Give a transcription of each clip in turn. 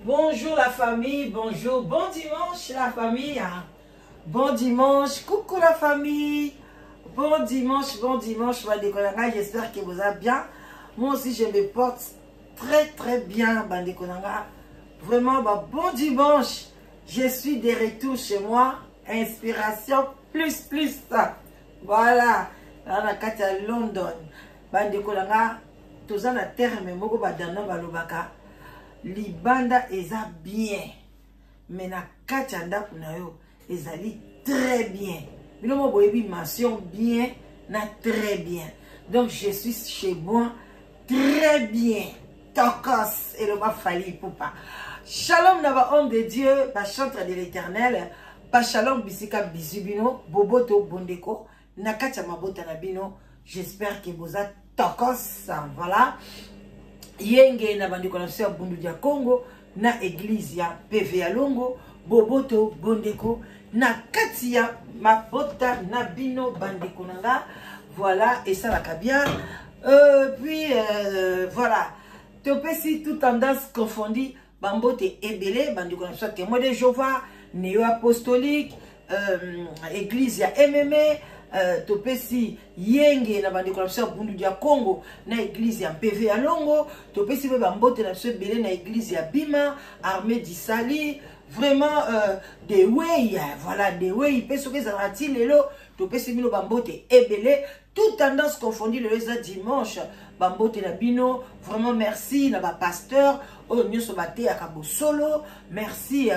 Bonjour la famille, bonjour, bon dimanche la famille. Bon dimanche, coucou la famille. Bon dimanche, bon dimanche, bandeko na ngai, j'espère que vous allez bien. Moi aussi, je me porte très très bien, bandeko na ngai. Vraiment, bah, bon dimanche. Je suis de retour chez moi. Inspiration plus plus. Voilà. Na kati ya London. Bandeko na nga toza na terme moko badana balobaka libanda eza bien mais na kati ya ndako na yo ezali très bien. Bino mo boyebi mention bien na très bien. Donc je suis chez moi très bien. Tokos eloba Fally Ipupa. Shalom na ba homme de Dieu, ba chantre de l'Éternel, ba shalom bisika bizu bino, boboto bondeko na kati ya mabota na bino. J'espère que boza tokos. Voilà. Yenge na bandeko na biso ya Bundu ya Congo na église ya PV ya Longo, boboto bondeko na kati ya mabota na bino bandeko na nga. Voilà, esalaka bien. Puis voilà, topesi toute tendance confondue bambote ebele bandeko na biso ya témoin de Jéhovah, néo apostolique, église ya MMA, topesi yenge na bandeko na biso ya Bundu ya Congo na église ya MPV ya Longo, topesi mpe bambote na biso ebele na église ya Bima, armée d'Isali, vraiment de way, voilà, de way mpe soki ezalaka ti lelo topesi bino bambote ebele. Toute tendance confondue, lelo eza dimanche, bambote na bino, vraiment merci na bapasteur oyo nyonso bateyaka bosolo, merci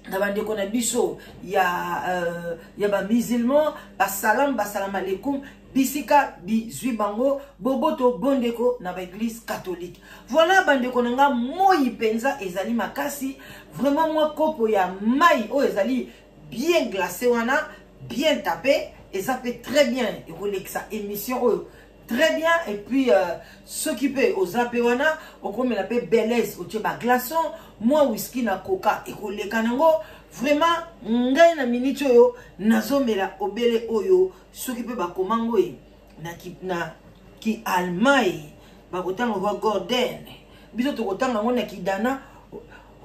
na bandeko na biso ya bamusulman, basalam, basalam alaikum, bisika bizwi bango boboto bondeko na baeglise catholique. Voilà bandeko na nga, moi mpenza ezali makasi, vraiment mwa kopo ya mai oyo ezali bien glacé wana, bien tapé, eza mpe très bien, ekolekisa émission oyo très bien. Et puis soki mpe oza mpe wana okomela mpe Baileys, otie baglaçon, mwa whisky na coca, ekoleka nango. Vraiment ngai na minute oyo nazomela obele oyo, soki mpe bakomango ye na ki Allemagne bakotanga Hoegaarden, biso tokotanga yango na kidana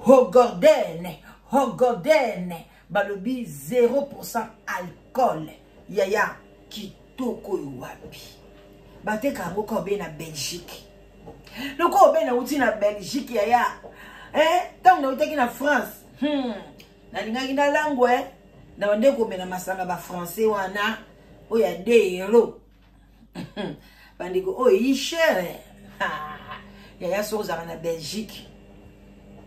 Hoegaarden. Hoegaarden balobi 0% alcool. Yaya kitoko oyo wapi bateka yango? Ka obe na Belgique, loko obe nauti na Belgique yaya, ntango nautaki na France, nalingaki nalangwe na bande komela masanga bafrançais wana oyo ya 2 euro. Bandeko oyo yi cher yaya, soki ozalaka na Belgique,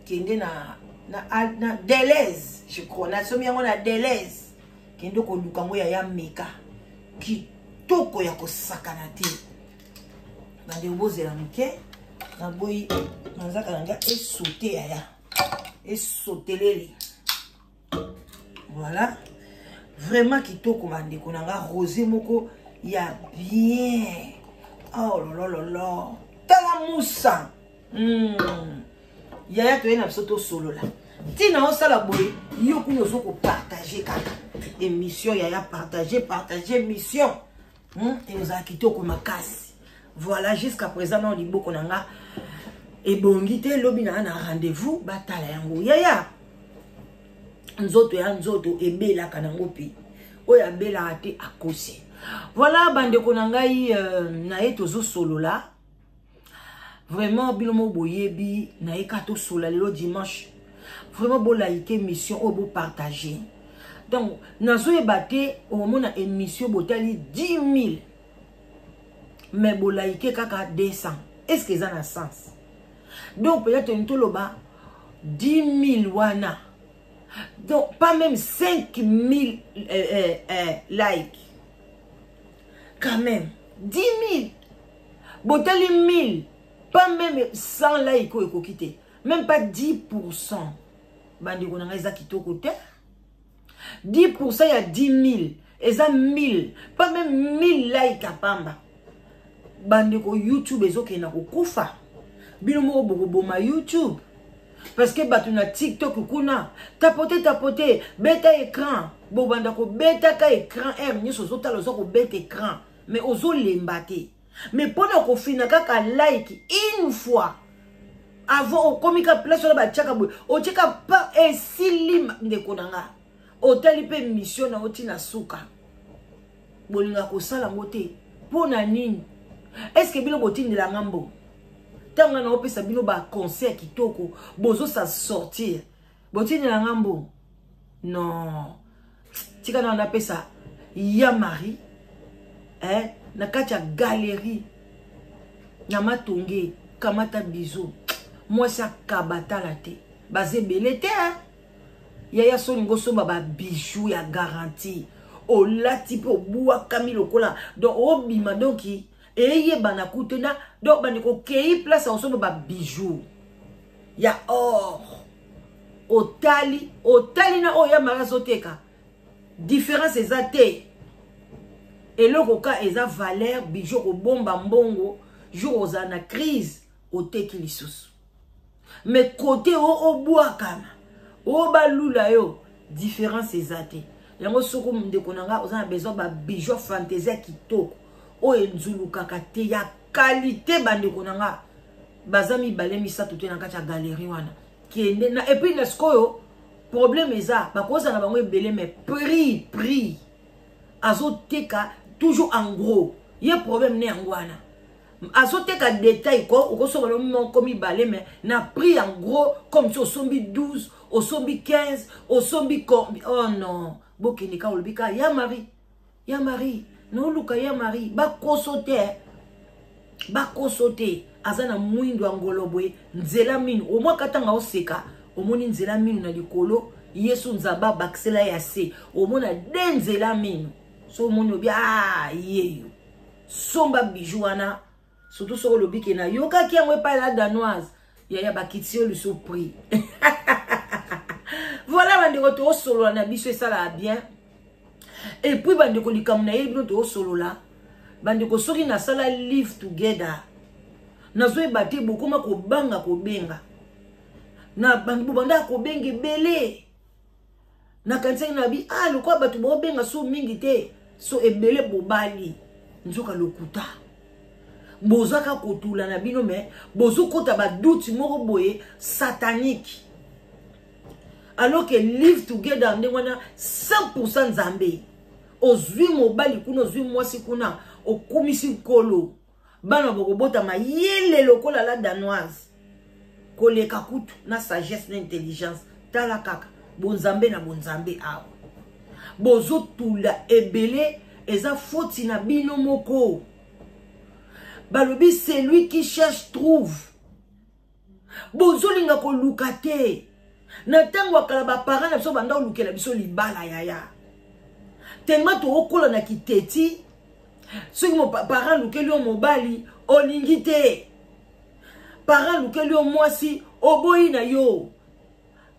kende na Deleuze, je crois nasomi yango na Deleuze, kende koluka yango yaya, meka kitoko ya kosakana te. Bandeko bozela moke, naboyi manzaka na nga esote yaya, esoteleli. Voilà, vraiment kitoko bandeko na nga, rosé moko ya bien. Oh lolololo, tala musa. Yaya toye na biso tosolola, ntina osala boye, yo kuna ozo kopartage kaka émission yaya, partage, partage émission. Ekozala kitoko makasi. Voilà, jusqu'à présent nao liboko na nga ebongi te, lobi na nga na rendez-vous batala yango yaya. Nzoto ya nzoto ebelaka nango mpe oyo abelaka te akosi. Voilà bandeko na ngai, na ye tozosolola vraiment, bino mo boyebi na ye kaka tosolola lelo dimanche. Vraiment bolike émission oyo, bopartage. Donc nazoyeba te, omona émission botali 10 000 mais bolike kaka 200, est ce que eza na sens? Donc peut-être toloba 10 000 wana, donc pas même 5 000 likes quand même. 10 000 botali 1000, pas même 100 like oyo ekoki te, même pas 10. Bandeko na ngai, eza kitoko te. 10 ya 10 000 eza 1000, pas même 1000 like ya pamba. Bandeko, YouTube ezokende na kokufa, bino moko bokoboma YouTube, parce que bato na TikTok kuna tapote tapote, beta écran, bobanda kobetaka écran aire nyonso ozotala, oza kobeta écran mais ozolemba te. Mais mpona kofina kaka like une fois, Avant okomi ka place wana batiaka boye, otiaka pa esili. Ndeko na nga, otali mpe mission na oti na suka. Bolinga kosala yango te mpo na nini? Est-ce bino botindela nga mbongo? Ntango nga naopesa bino baconseil ya kitoko, bozosa sortir, botindela nga mbongo? Non, tika na napesa ya Marie, eh, na kati ya galerie na Matonge. Kamata biso mwasi akaba, tala te, baza ebele te, eh? Yaya, solingo osomba babijou ya garantie, olati mpe obwakami lokola, donc obima, donc eyebana kutu na. Donc bandeko, okei place ya kosomba babijou ya or, otali, otali na oyo ya Mari azoteka, différence eza te. Eloko ka eza valeur bijou, kobomba mbongo, jour ozala na crise, oteki lisusu. Mais kote o obwakama, o balula yo, différence eza te. Yango soko ndeko na nga oza na besoin babijou ya fantaisie ya kitoko, oyo enzulukaka te, ya qualité, bandeko na nga baza mibale misato te na kati ya galerie wana. Kende na, et puis na sikoyo problème eza, bakozala na bango ebele, mais prix azoteka toujours en gros. Ye problème ne yango wana, azoteka détail ko okosomba no moko, mibale, mais na prix en gros, comme si osombi 12, osombi 15, osombi. Oh non, bokende ka olobi ka ya Marie, ya Marie noluka, ya Marie bakoso te, bakoso te. Aza na mwindo ya ngolo boye, nzela minu omwaka ntanga oseka, omoni nzela minu na likolo. Yesu Nzambe abakisela ya se, omona de nzela minu. So omoni obi, ah, yeyo somba bijou wana. Surtout soki olobi ke nayokaki yango epai la Danoise, yaya, bakiti yo liso prix. Voilà, bandeko, toosolola na biso, esalaka bien. Et puis bandeko, likambo nayebi bino, toosolola. Bandeko, soki nasala live together, nazoyeba te, bokoma kobanga kobenga na bobandaka kobenga ebele. Nakanisaki na bi, ah, lokola bato bobenga so mingi te, so ebele bobali, nzoka lokuta. Bozaka kotula na bino, mais bozokota badoute moko boye satanique, alors que live together ndenge wana 100 Nzambe. Ozwi mobali kuna, ozwi mwasi kuna, okumisi Nkolo, bana bokobota mayele lokola la Danoise, koleka kutu na sagesse na intelligence. Tala kaka bonzambe na bonzambe awa, bozotula ebele, eza foti na bino moko. Balobi celui qui cherche trouve. Bozolinga koluka te. Na ntango ya kala, baparent na biso banda kolukela biso libala, yaya, tellement tookola na kiteti. Soki parent alukeli yo mobali, olingi te. Parent alukeli yo mwasi, oboyi na yo.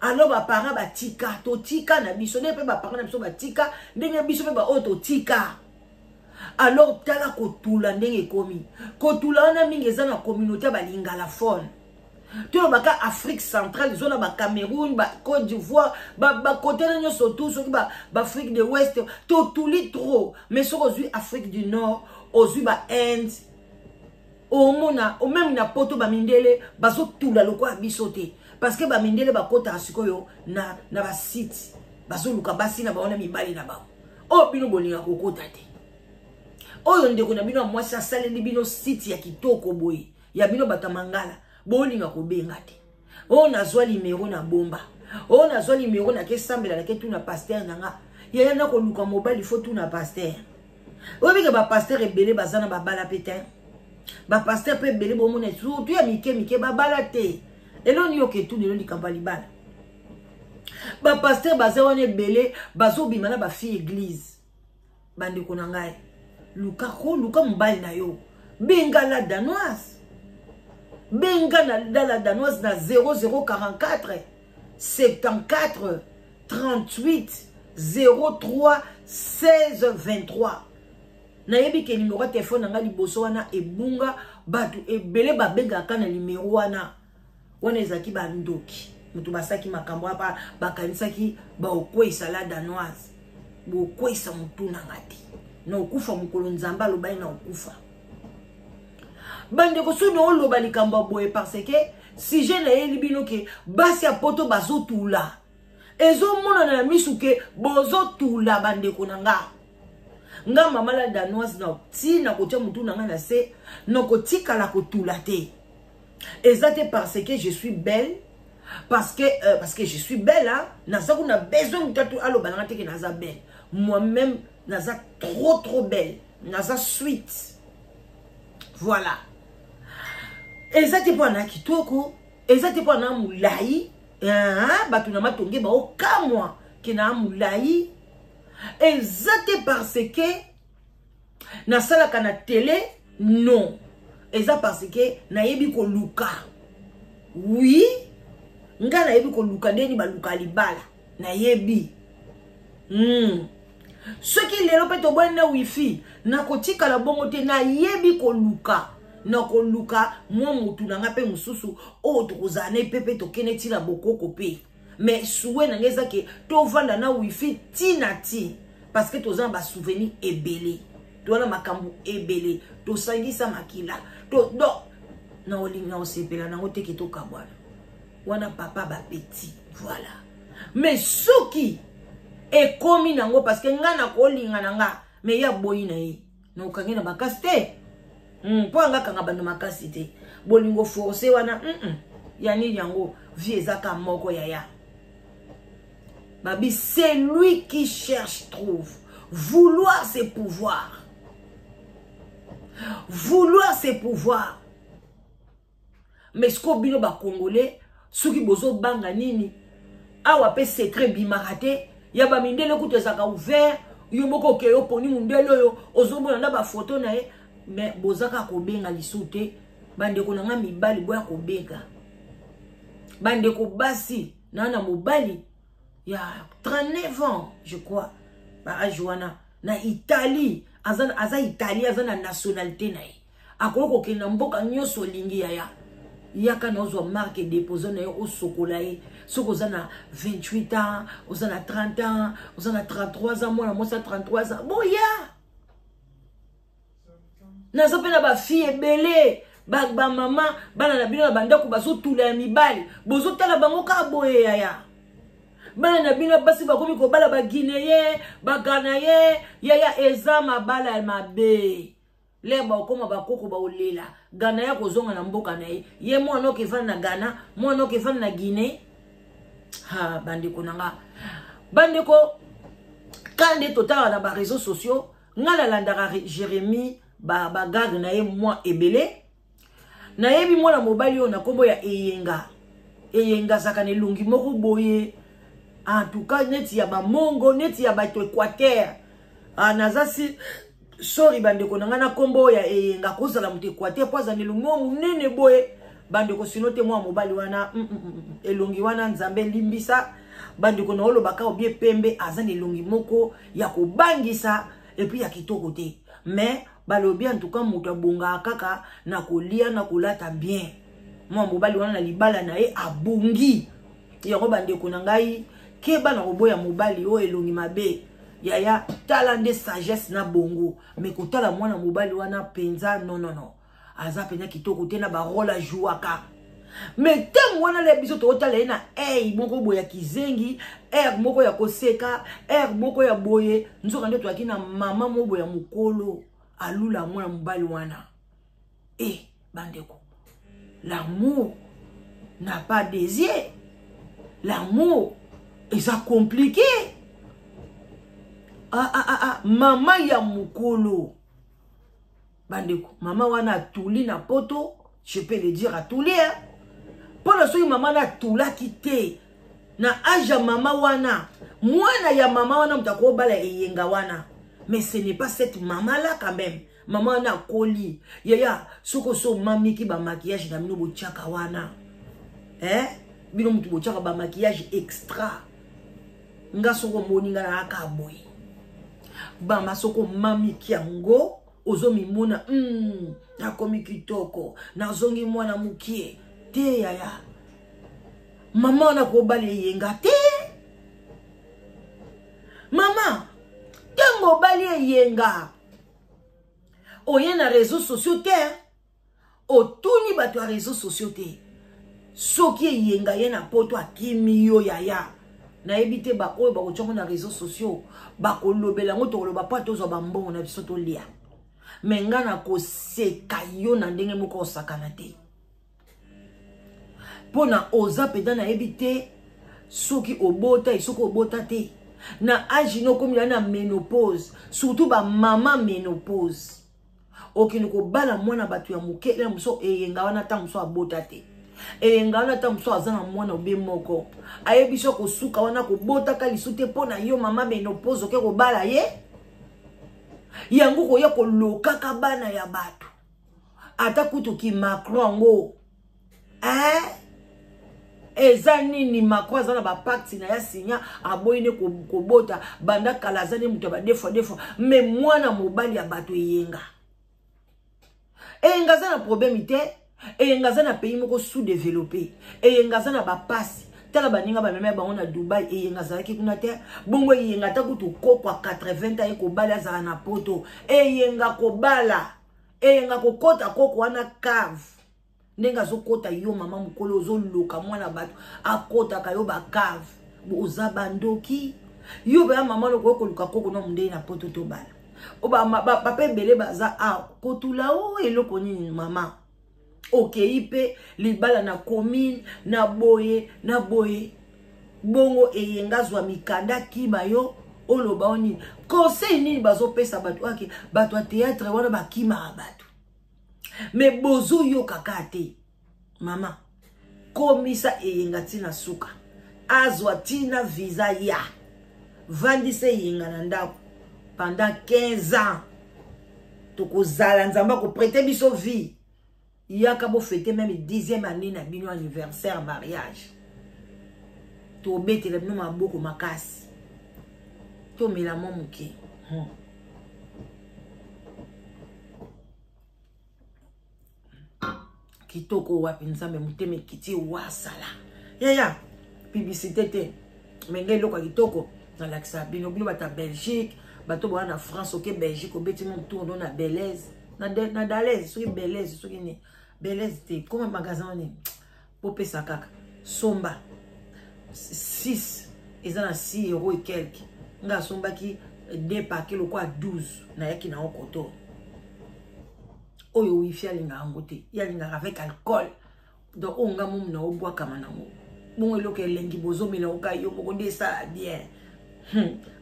Alors baparent batika, totika na biso ndenge mpe baparent na biso batika, ndenge biso mpe baoyo totika. Alors tala kotula ndenge ekomi. Kotula wana mingi eza na communauté ya balingalaphone, tolobaka Afrique centrale, zona baCameroun, baCôte d'Ivoire, bakote na nyonso tu, soki baAfrique de Ouest, totuli trop. Mais soki ozwi Afrique du Nord, ozwi baInde, omona même na Poto, bamindele bazotula lokola biso te, parce que bamindele bakotaka sikoyo na basite, bazoluka basi na bango na mibali na bango. Oyo bino bolinga kokota te, oyo ndeko na bino ya mwasi asaleli bino site ya kitoko boye, ya bino bato ya mangala bolinga kobenga te. Oyo nazwa limero na bomba, oyo nazwa limero, nakesambela, naketuna pasteur na nga. Yaya, na koluka mobali, faut tuna pasteur. Oyebike bapasteur ebele baza na babala mpe te. Bapasteur mpe ebele bomona, surtout ya mike mike, babala te. Eloni yoka etuni elo likambo ya libala. Bapasteur baza wana ebele, bazobima na bafille église. Bandeko na ngai, luka koluka mobali na yo, benga la Danoise, benga na la Danoise na 0044 74 38 03 16 23. Nayebi ke nimero ya telefone na ngai liboso wana ebunga. Bato ebele babengaka na nimero wana. Wana ezalaki bandoki moto basalaki makambo apa, bakanisaki baokweyisa la Danoise. Bokweyisa motu na nga te, na okufa mokolo Nzambe alobaki na okufa. Bandeko, soki oloba likambo ya boye, parce que Sujet nayeli bino ke basi ya poto bazotula. Ezomonana na misu ke bozotula bandeko na nga. Nga mama la danoise na ntina kotia motu na nga na se, nakotikala kotula te. Eza te parce que je suis belle, parce que je suis belle, hein, naza kuna besoin motu atu aloba na nga te ke naza belle. Moi-même naza trop trop belle, naza sweet. Voilà. Eza te mpo na kitoko, eza te mpo na molai, hein, bato na matonge baokamwa ke na molai. Eza te parce que nasalaka na télé, non. Eza parce que nayebi koluka. Oui, nga nayebi koluka ndeni baluka libala, nayebi. Soki lelo pe toboyi na wifi, nakotikala bongo te, nayebi koluka. Nakoluka mwa motu na nga pe mosusu oyo tokozala na ye pe pe tokende ti na bokoko pe. Mais souhait na nga eza ke tovanda na wifi ti na ti, parce que toza na ba souvenir ebele, toza na makambo ebele, tosangisa makila, to, donc, na olinga osepela nango te ke tokabwana. Wana papa ba petit, voilà. Mais soki ekomi nango, parce que nga nakolinga na nga, mais ya boyi na ye, na okangi na makasi te. Mpo anga kanga bando makasi te. Bolingo forcé wana, Ya nini yango, vie ezaka moko yaya. Babi, c'est lui qui cherche trouve. Vouloir c'est pouvoir. Vouloir c'est pouvoir. Mais ce que bino ba Congolais, soki bozo banga nini, awa pe secret bimaka te, ya ba mindele kutu ezaka ouvert, yo moko oke yo poni mundele oyo, ozomona na ba photo na ye, mais bozaka kobenga lisu te, bandeko na nga mibali boya kobenga. Bandeko basi, na na mobali ya 39 ans, je crois, ba âge wana na Italie, aza Italie, aza na nationalité na ye. Akoki kokende na mboka nyonso olingi yaya. Yaka na ozwa marque déposé na yo osokola ye. Soki oza na 28 ans, oza na 30 ans, oza na 33 ans, mwana mwasi ya 33 ans, boya. Naza pe na ba fille ebele, ba mama, bana na bino na bandako bazotula ya mibali, bozotala bango kaka boye yaya. Bana na bino basi bakomi kobala ba Guinéen, ba Ghanéen, yaya eza mabala ya mabe. Lè ba okoma ba koko ba olela. Ghana ya kozonga na mboka na ye. Ye mwana oke vanda na Ghana, mwana oke vanda na Guinée. Ha, bandeko na nga. Bandeko, quand totala na ba réseaux sociaux, nga nalandaka Jérémie, ba garde na ye mwa ebele. Nayebi mwana mobali oyo na kombo ya Eyenga. Eyenga azalaka na elongi moko boye. En tout cas, neti ya ba Mongo, neti ya bato Équateur. Ah, naza si sorry bandeko na nga na kombo ya Eyenga kozala moto Équateur po azala na elongi moko monene boye. Bandeko sino te mwa mobali wana, elongi wana Nzambe limbisa. Bandeko na olobaka obie pembe aza na elongi moko ya kobangisa et puis ya kitoko te. Mais balobi en tout cas moto abongaka kaka na kolia na kolata bien. Mwa mobali wana na libala na ye abongi. Yango bandeko na ngai, keba na koboya mobali oyo elongi mabe. Yaya, tala nde sagesse na bongo. Mais kotala mwana mobali wana penza, non, non, non. Aza penza kitoko te na ba rôle ajouaka. Mais tango wana le biso totala ye na ey moko boye ya kizengi, air moko ya koseka, air moko ya boye, nzoka nde toyaki na mama moko boye ya mokolo alula mwana mobali wana. Eh, bandeko, l'amour n'a pas des yeux. L'amour eza compliqué. Ah, ah, ah, ah, mama ya mokolo. Bandeko, mama wana atuli na poto, je peux le dire atuli, hein. Pona soki mama na atulaki te na âge ya mama wana, mwana ya mama wana moto akobala eyenga wana. Mais ce n'est pas cette maman là quand même. Mama wana akoli. Yaya, soko so mamiki ba maquillage na bino botiaka wana. Hein? Bino mutu botiaka ba maquillage extra. Nga soko moni nga na aka boye. Bama soko mamiki yango ozomimona, nakomi kitoko, nazongi mwana mokie. Te yaya. Mama wana kobala eyenga te. Mama, tango obali eyenga, oye na réseaux sociaux te, otuni bato ya réseaux sociaux te. Soki eyenga ye na poto akimi yo yaya. Nayebi te ba oyo bakotia ngo na réseaux sociaux bakolobela yango, tokoloba mpo tozwa bambongo na biso tolia. Me nga nakoseka yo na ndenge moko osakana te. Mpo na oza mpenza nayebi te soki obota soki obota te. Na age no okomi na ménopause, surtout ba mama ménopause. Okende kobala mwana bato ya moke na moso eyenga wana ntango moso abota te. Eyenga wana ntango moso aza na mwana obe moko. Ayebi so kosuka wana kobotaka lisu te mpo na yo mama ménopause oke kobala ye. Yango koya kolokaka bana ya bato. Ata kutu ki Macron yango. Eh? Eza nini Macron aza na ba pacte na ya signa aboyi ne kobota banda kala aza ne moto ya ba deux fois deux fois mais mwana mobali ya bato eyenga. Eyenga aza na problème te. Eyenga aza na pays moko sous-développé. Eyenga aza na ba passe. Tala baninga ba mema bango na Dubai eyenga azalaki kuna te. Bongo eyenga ata kutu kokwa 80 ans kobala azala na poto. Eyenga kobala. Eyenga kokota koko wana cave. Ndenge azokota yo mama mokolo ozoluka mwana bato akotaka yo ba cave. Oza bandoki. Yo ba mama loko koluka koko na mundei na poto tobala. Oba papa ebele baza a kotula o eloko nini mama. Okei pe libala na commune na boye na boye. Bongo eyenga zwa mikanda kima yo oloba oni conseil nini bazopesa bato ake bato ya théâtre wana bakimaka bato. Mais bozo yoka ka te mama komisa eyenga tina suka azwa tina visa ya vandisa eyenga na ndako pendant 15 ans tokozala nzambe akoprete biso vie yaka bo fêter même 10e année na bino anniversaire mariage tobetela bino maboko makasi tomela mwa moke. Kitoko wapi nzambe motema ekiti wasala yaya publicité te mais ngai eloko ya kitoko nalakisa bino bino bato ya Belgique bato boya na France oke Belgique obeti mo tour no na Belaise na Dalaise soki Belaise soki ni Belaise te koma magasin nini popesa kaka somba 6 eza na 6 euros et quelque nga asombaki 2 paquets lokola 12 nayaki na okoto oyo wifi alingaka yango te ye alingaka avec alcool donc oyo nga momu na obwakama nango bongo eloko elengi bozomela oka yo moko nde esala bien.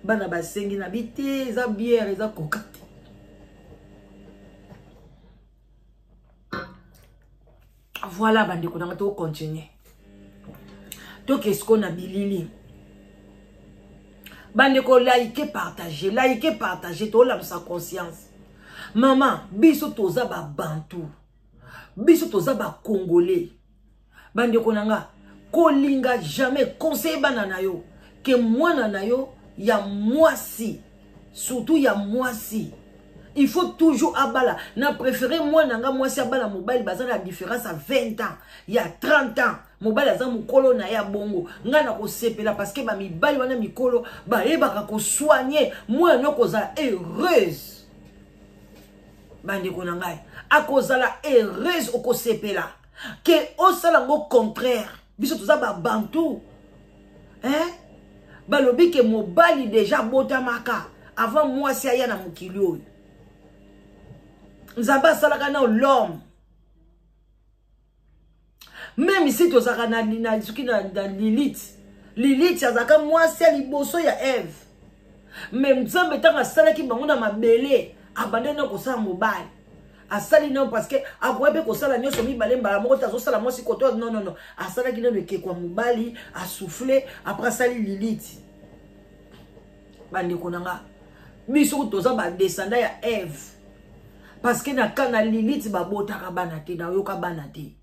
Bana basengi na bi te eza bière eza coca te. Voilà bandeko nanga to continuer toke siko na bilili bandeko like partager like partager tolamisa conscience mama biso toza ba bantu biso toza ba congolais bandeko nanga kolinga jamais conseiller bana na yo ke mwana na yo ya mwasi surtout ya mwasi il faut toujours abala na préféré mwana nga mwasi abala mobali baza na différence à 20 ans ya 30 ans mobali aza mokolo na ya bongo nga na kosepela parce que ba mibali wana mikolo bayebaka ko soigner mwana no kozala heureuse bandeko na ngai akozala heureuse okosepela ke osala ngo contraire biso toza ba bantu hein balobi ke mobali déjà botamaka avant mwasi aya na mokili oyo nzambe asalaka na l'homme même si tozalaka na na soki na, na Lilith Lilith azalaka mwasi ya liboso ya Eve mais nzambe ntango asalaki bango na mabele abandaki na kosala mobali asali nano parce que akoki mpe kosala nyonso mibale mbala moko te azosala mwasi koto non non non asalaki nano ekeko ya mobali asouffle après asali Lilith bandeko na nga biso toza ba descendant ya Eve parce que na ka na Lilith babotaka bana te nayoka bana te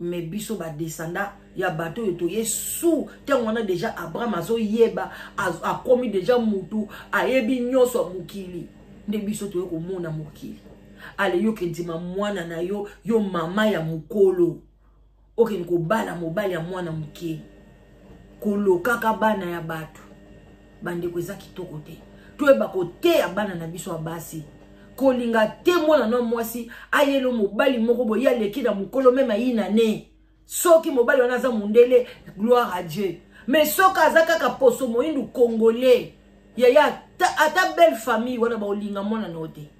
mais biso ba descendant ya bato oyo toye su ntango wana déjà Abraham azoyeba akomi déjà mutu ayebi nyonso ya mokili nde biso toye komona mokili ale yo kendima mwana na yo yo mama ya mokolo okende kobala mobali ya mwana moke kolokaka bana ya bato bandeko eza kitoko te toyeba koteya bana na biso ya basi Kolinga te mwana no mwasi ayelo mobali moko boye aleki na mokolo meme ayina ne. Soki mobali wana aza mundele, gloire à Dieu. Mais soki aza kaka poso moyindu congolais, yaya ata belle famille wana baolinga mwana no te.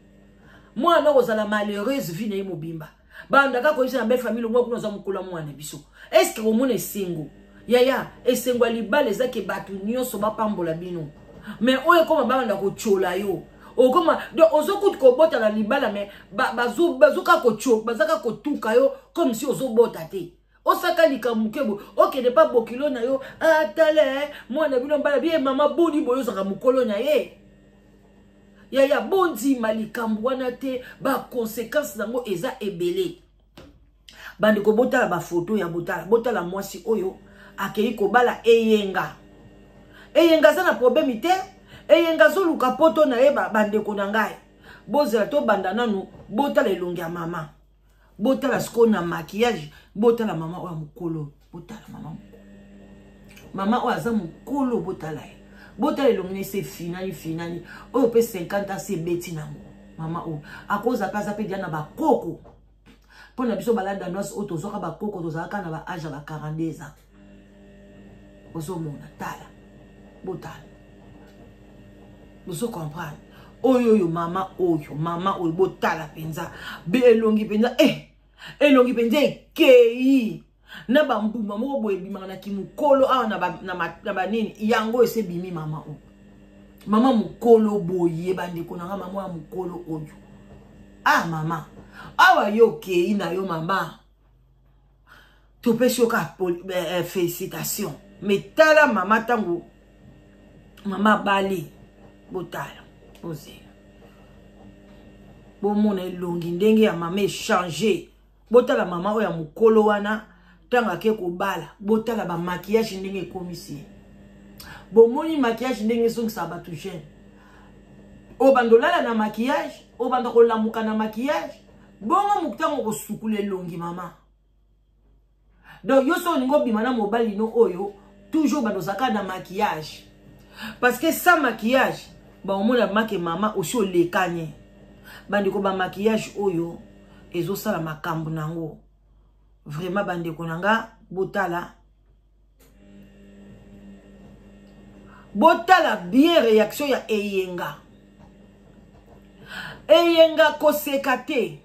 Mwana no kozala malheureuse vie na ye mobimba. Banda kaka koyebisa na belle famille longwa kuna oza mokolo ya mwana biso. Est-ce que omona esengo? Yaya, esengo ya libala eza ke bato nyonso bapambola bino. Mais oyo ekoma babanda kotyola yo. Okoma donc ozokuti kobota na libala mais bazoka kotyo, bazaka kotuka yo comme si ozobota te. Osaka likambo moke boye, okende pa bokilo na yo, atale ah, mwana bino mbala biye mama boni boye ozaka mokolo na ye. Yaya, bondima likambo wana te, ba conséquences nango eza ebele. Bandeko botala ba photo ya botala, botala mwasi oyo akei kobala eyenga. Eyenga aza na problème te, eyenga azoluka poto na ye bandeko na ngai. Bozela tobanda nanu, botala elongi ya mama. Botala sikoyo na maquillage, botala mama oyo mokolo, botala mama mokolo. Mama oyo aza mokolo, botala ye. Botala elongi na ye se finani finani, oyo pe 50 ans se beti nango. Mama oyo akoza pe aza pe dia na bakoko. Mpo na biso balada danoise oyo tozwaka bakoko, tozalaka na ba age ya ba 42 ans. Ozomona, tala, botala, bozo comprendre. Oyo oyo mama oyo, mama oyo botala mpenza be elongi mpenza, elongi mpenza ekei na bambuma moko boye ebimaka na kimokolo awa na banini yango ese ebimi mama oyo. Mama mokolo boye bandeko na nga, mama ya mokolo oyo. Ah mama, awa yo okei na yo mama, topesi yo kaka félicitation. Mais tala mama ntango mama abali, botala, bozela, bomona elongi ndenge ya mama echange. Botala mama oyo ya mokolo wana ntango ake kobala, botala ba maquillage ndenge ekomisi ye. Bomoni maquillage ndenge ezongisaka bato jeune. Obanda olala na maquillage, obanda kolamuka na maquillage, bongo motango okosukula elongi mama. Donc yo so olingi obima na mobali no oyo toujours bando ozalaka na maquillage, parce que sans maquillage baomona make mama osi olekani. Bandeko, ba maquillage oyo ezosala makambo nango vraiment. Bandeko na nga, botala, botala bien réaction ya eyenga. Eyenga koseka te,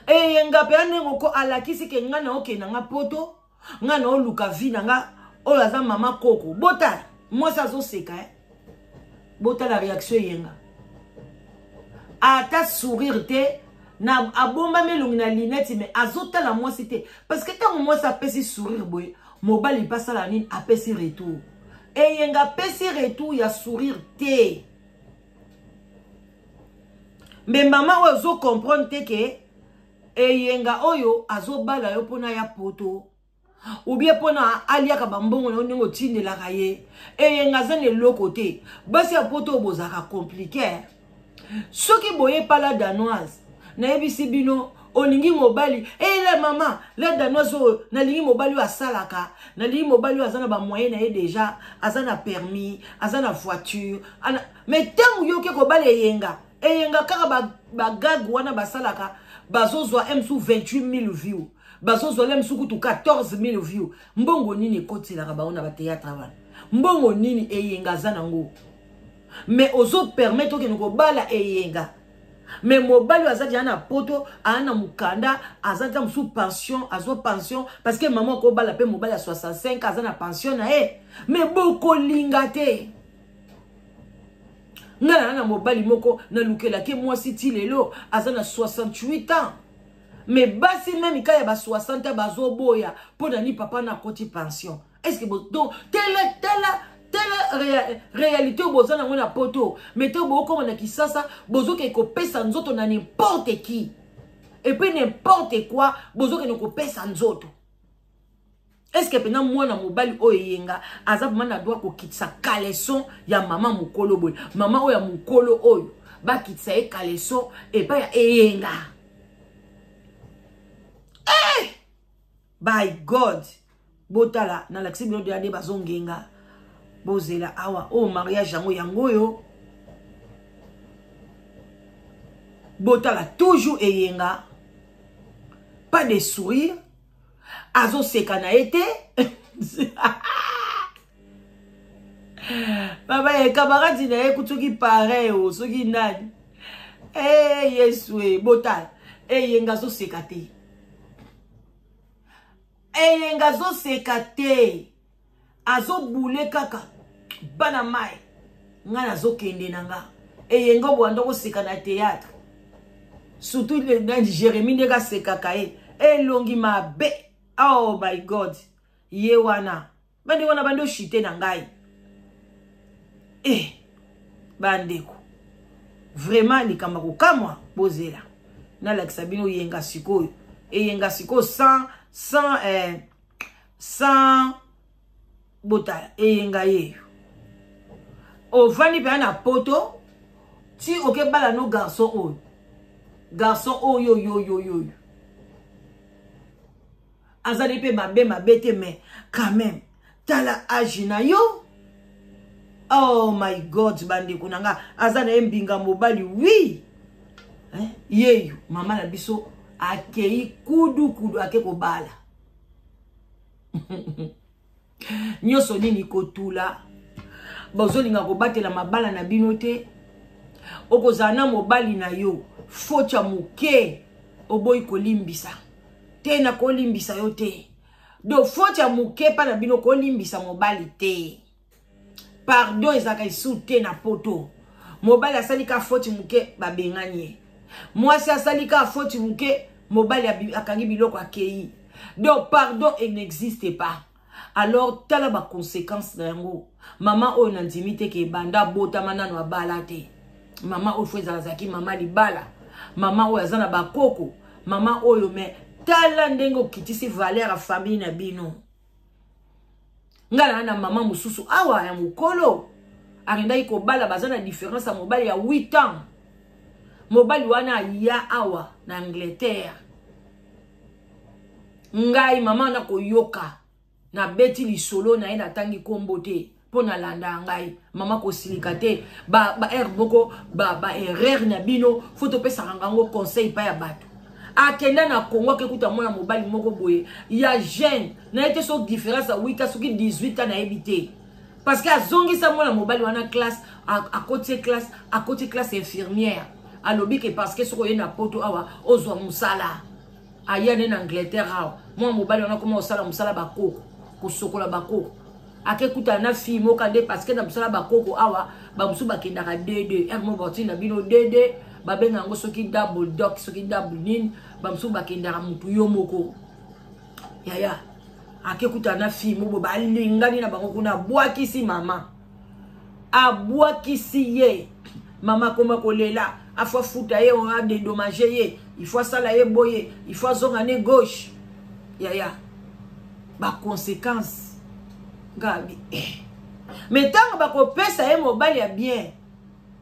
eyenga mpenza ndenge oko alakisi ke nga na okende nga poto, nga na oluka vie na nga. Oyo aza mama koko, botala mwasi azoseka, eh? Botala réaction eyenga, ata sourire te, na abombami elongi na lunette, mais azotala mwasi te, parce que ntango mwasi apesi sourire boye, mobali mpe asala nini? Apesi retour. Eyenga apesi retour ya sourire te. Mais mama oyo azo comprendre te ke eyenga oyo azobala yo mpona ya poto, ou bien mpona aliaka bambongo na yo ndenge otindelaka ye. Eyenga aza na eloko te. Basi ya poto oyo bozalaka compliqué. Soki boye pala danoise, nayebisi bino, olingi mobali la mama la danoise oyo, nalingi mobali oyo asalaka, nalingi mobali oyo aza na bamoyen na ye déjà, aza na permis, aza na voiture ana... Mais ntango yo oke kobala eyenga, eyenga kaka bagag wana basalaka, bazozwa msu 28 000 views, bazozwa le msu kutu 14 000 views. Mbongo nini ekotelaka bango na bateatre wana? Mbongo nini eyenga aza nango? Mais ozo permettre okende kobala eyenga, mais mobali oyo aza deja na poto, aa na mokanda, aza ta mosusu pension, azwa pension, parce que mama akobala mpe mobali ya 65 aza na pension na ye. Mais bokolinga te. Ngai na na mobali moko nalukelaki mwasi ti lelo aza na 68 ans, mais basi meme ka ya ba 60 ans bazoboya. Mpo na nini? Papa na akoti pension. Est-ce que donc tela tela tela réalité oyo boza nango na poto, mais te bokoma na Kisasa, bozokende kopesa nzoto na n'importe qui et puis n'importe quoi, bozokende kopesa nzoto. Est-ce que mpena mwana mobali oyo eyenga aza vraiment na droit kokitisa caleçon ya mama mokolo boye? Mama oyo ya mokolo oyo bakitisa ye caleçon epai ya eyenga, eh! By God, botala, nalakisi bino deya nde bazongenga. Bozela awa oyo mariage yango yango oyo. Botala toujours eyenga, pas de sourire, azoseka na ye te. Baba ye camarade na ye kutu soki pareil o soki nani. Eh Yesu e botala eyenga azoseka te. Eyenga azoseka te. Azobule kaka bana mai ngai nazokende na nga eyenga obwanda koseka na théâtre surtout nani Jérémie ndenge asekaka ye elongi mabe. Oh my God, ye wana bandeko na bandi oshite na ngai eh bandeko vraiment likambo kokamwa. Bozela nalakisa bino yenga sikoyo, eyenga sikoyo sans botala eyenga yeyo ovandi mpenza na poto ti okebala no garçon oyo, garçon oyo yoyoyoyo azali mpe mabe mabe te, mais quand même tala age na yo. Oh my God, bandeko na nga, aza na ye mbinga mobali wi, eh? Yeyo mama na biso akei kudu kudu, ake kobala nyonso nini kotula. Bozolinga kobatela mabala na bino te. Okozala na mobali na yo, faute ya moke oboyi kolimbisa te, na kolimbisa yo te. Donc faute ya moke mpa na bino, kolimbisa mobali te, pardon ezalaka esu te na poto. Mobali asali ka faute moke, babengani ye. Mwasi asali ka faute moke, mobali akangi biloko, akei. Donc pardon, il n'existe pas. Alors tala baconséquence na yango. Mama oyo nandimi te ke ebanda abotama nano abala te. Mama oyo fo ezala azalaki mama libala, mama oyo aza na bakoko, mama oyo. Mais tala ndenge okitisi valeur ya famille na bino. Ngai na na mama mosusu awa ya mokolo akendaki kobala, baza na différence ya mobali ya 8 ans. Mobali wana aya awa na Angleterre. Ngai mama na koyoka nabeti lisolo na ye, natangi nkombo te mpo nalanda ya ngai mama kosilika te. Ba ba moko ba erreur na bino, fo topesaka ngango conseil pa ya bato. Akenda na Congo, akekuta mwana mobali moko boye ya jeune na ye te, so différence ya 8 ans soki 18 ans, nayebi te, parce que azongisa mwana mobali wana classe, akoti classe, akoti classe infirmière. Alobi ke parce que soki oye na poto awa, ozwa mosala. Aya nde na Angleterre awa, mwana mobali wana koma kosala mosala bakoko, kosokola bakoko. Akekutana na fille moko nde, parce que na mosala bakoko awa, bamosusu bakendaka 2 r moko batinda bino 2 babenga yango soki double doc, soki double nini, bamosusu bakendaka motu yo moko. Yaya akekutana na fille moko, balingani na bango kuna, abwakisi mama, abwakisi ye. Mama akoma kolela, afo afuta ye, adédommager ye, il faut asala ye boye, il faut azonga ne gauche. Yaya, baconséquence ngabi eh. Mais ntango bakopesa ye mobali ya bien,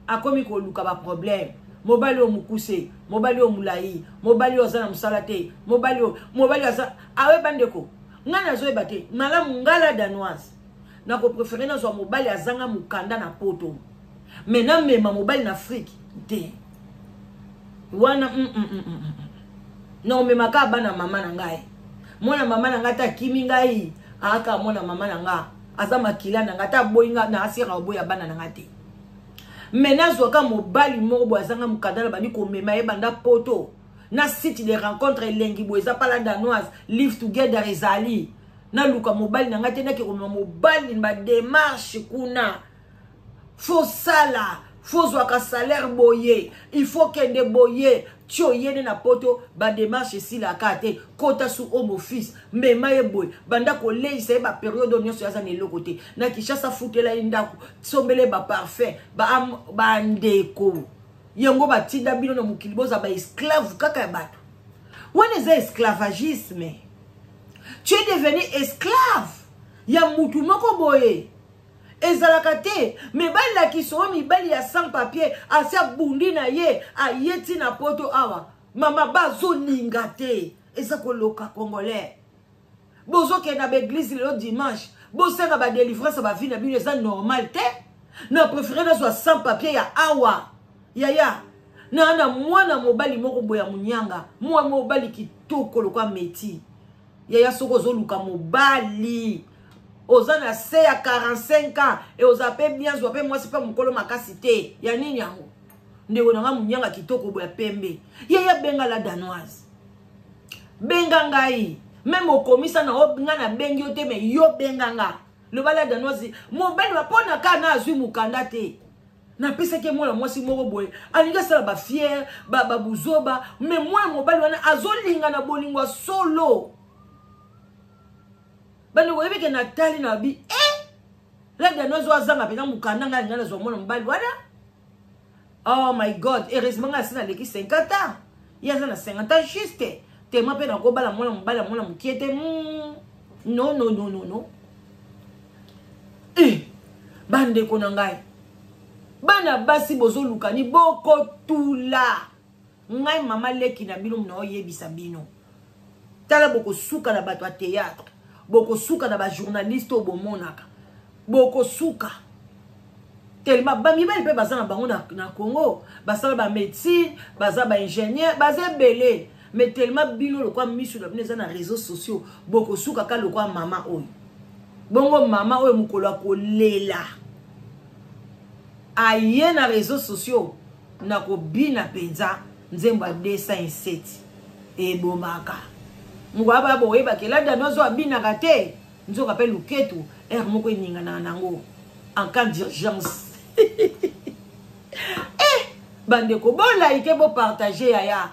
akomi koluka baproblème. Mobali oyo mokuse, mobali oyo molai, mobali oyo aza na mosala te, mobali oyo, mobali oyo aza awe. Bandeko, ngai nazoyeba te malamu. Ngala danoise, nakopréférer nazwa mobali azanga mokanda na poto, mais namema mobali na Afrique te wana. Na omemaka bana mama na ngai, mwana mama na ngai, ata akimi ngai, aaka mwana mama na ngai, aza makila na ngai. Ata aboyi ngai, na asira oboya bana na ngai te. Mais nazwaka mobali moko boye azanga mokanda, na bandi komema ye banda poto na site de rencontre elengi boye eza pala danoise, live together ezali. Naluka mobali na ngai te, nake komema mobali badémarche kuna, fosala fozwaka salaire boye, il faut kende boye ti oyene na poto, badémarche esilaka te. Kota su Home Office, mema ye boye, banda koleisa ye bapériode oyo nyonso aza na eloko te na Kinshasa, futela ye ndako, sombela ye baparfum. Bandeko, yango batinda bino na mokili boza baesclave kaka ya bato wana, eza esclavagisme. Tu es devenu esclave ya mutu moko boye, ezalaka te. Me balakisa oyo mibali ya sans papier asi abundi na ye, aye ntina poto awa, mama bazolinga te. Eza koloka congolais. Bozokende na baeglise lelo dimanche, bosenga badélivrance ya bavie na bino, eza normal te. Na préféré nazwa sans papier ya awa. Yaya, Na na mwana mobali moko boya munyanga, mwana mobali kitoko lokwa meti. Yaya soko ozoluka mobali oza na se ya 45 ans e oza pe bien zwa pe mwasi pe mokolo makasi te ya nini yango ndeko na nga munyanga kitoko boya pembe yaya benga la danoise benga ngai meme okomisa na nga nabengi yo te me yo benga nga loba la danoise mobali mpo na kaka na azwi mokanda te napesaki ye mwana mwasi moko boye alingi asala bafiere babuzoba me mwana mobali wana azolinga na bolingo ya solo bandeko oyebi ke natali na bi e eh! la danoise oyo azanga mpenza mokanda ngai alinga nazwa mwana mobali wana oh my god heureusement ngai asi naleki 50 ans ye aza na 50 ans juste tema mpe nakobala mwana mobali ya mwana mokie te mm. non non non non non eh, bandeko na ngai bana basi bozolukani bokotula ngai mama leki na bino naoyebisa bino tala bokosuka na bato ya théâtre bokosuka na bajournaliste oyo bomonaka bokosuka tellement bamibali mpe baza na bango na, na congo basala bamédecine baza baingénieur baza ebele mais tellement bino lokwa miso na bino eza na réseaux sociaux bokosuka ka lokwa mama oyo bongo mama oyo mokolo akolela aye na réseaux sociaux na kobina mpenza nzembo ya 207 ebomaka mokolo abaya boyebaka elada nozo abinaka te nzoka mpe luketu heure moko eninganaka nango en cas d'urgence eh bandeko bolaike bopartage yaya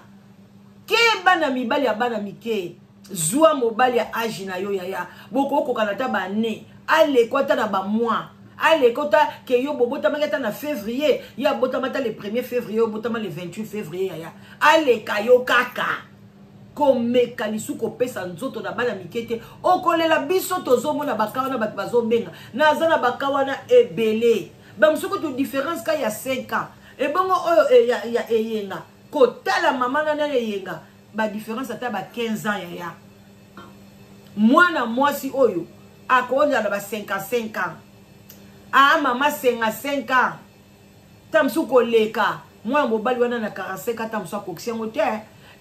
keba na mibali ya bana mike zwa mobali ya age na yo yaya bokokokana ata bane aleko ata na bamois aleko ata ke yo bobotamaki ata na février ye abotama ata le 1er février obotama le 28 février yaya aleka yo kaka komeka lisu kopesa nzoto na bana mike te okolela biso tozomona baka wana bato bazobenga naza na baka wana ebele bamosusu kutu différence ka ya 5 ans ebongo oyo e, ya, ya eyenga kotala mama na nani eyenga ba différence ata ba 15 ans yaya mwana mwasi oyo akozala ba 55 ans a ah, mama 55 ans ta mosusu koleka mwana mobali wana na 45 ata mosusu akokisi yango te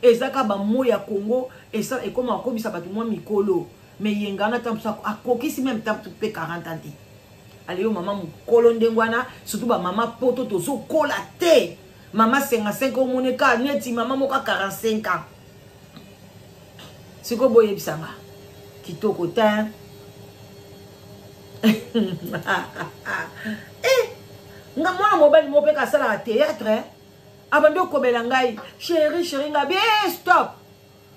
eza kaka bamo ya congo ekoma kokomisa bato mwa mikolo me yenga wana ta mosusu akokisi meme ta mpe 40 ans te aleyo mama mokolo ndenge wana surtout bamama poto tozokola te mama 55 omoni ka neti mama moko 45 ans sikoyo boyebisa nga kitoko te eh, nga mwana mobali moko mpe kasalaka théâtre abandi okomela ngai chéri chéri nga bi eh, stop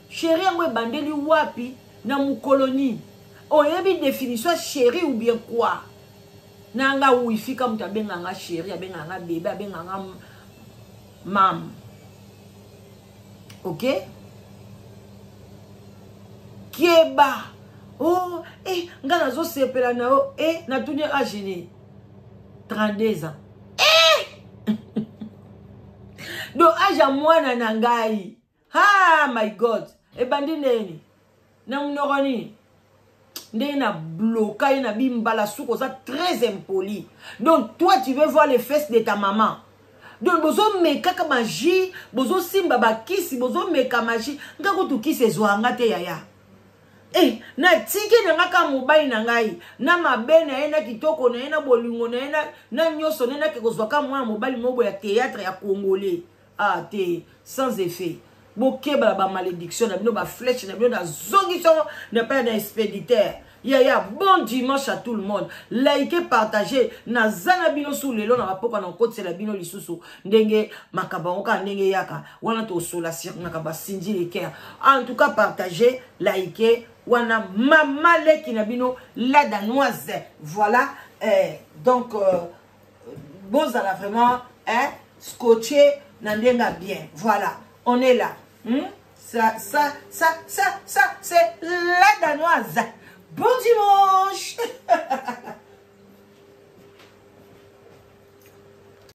chéri yango ebandeli wapi na mokolo nini oyebi définition ya chéri ou bien quoi na nga wifi ka moto abenga nga chéri abenga nga bebe abenga nga mam ok keba oh eh nga nazosepela na yo eh natuni age nini 32 ans eh donc age ya mwana na ngai ha my god ebandi ndeni na monoko nini ndenge na bloka ye na bimbala suka oza très impoli donc toi tu veux voir les fesses de ta maman donc bozomekaka magie bozosimba bakisi bozomeka magie nga kutu kisi ezwaka nga te yaya Eh, natiki na nga kaka mobali na ngai na mabe na ye na kitoko na ye na bolingo na ye na nyonso nde nake kozwa kaka mwana mobali moko ya théâtre ya congolais ah te sans effet bokeba na bamalédiction na bino baflèche na bino nazongisi yango na epai na expéditeur yaya bon dimanche à tout le monde like partage naza na bino su lelo na bapoka na kokotisela bino lisusu ndenge makambo yango kaka ndenge eyaka wana tosola sur makambo ya Cindy Leker en tout cas partage like wana mama leki na bino la danoise voilà eh, donc euh, bozala vraiment hein, scotché na ndenge ya bien voilà on est là hmm? ça ça ça ça ça c'est la danoise bon dimanche.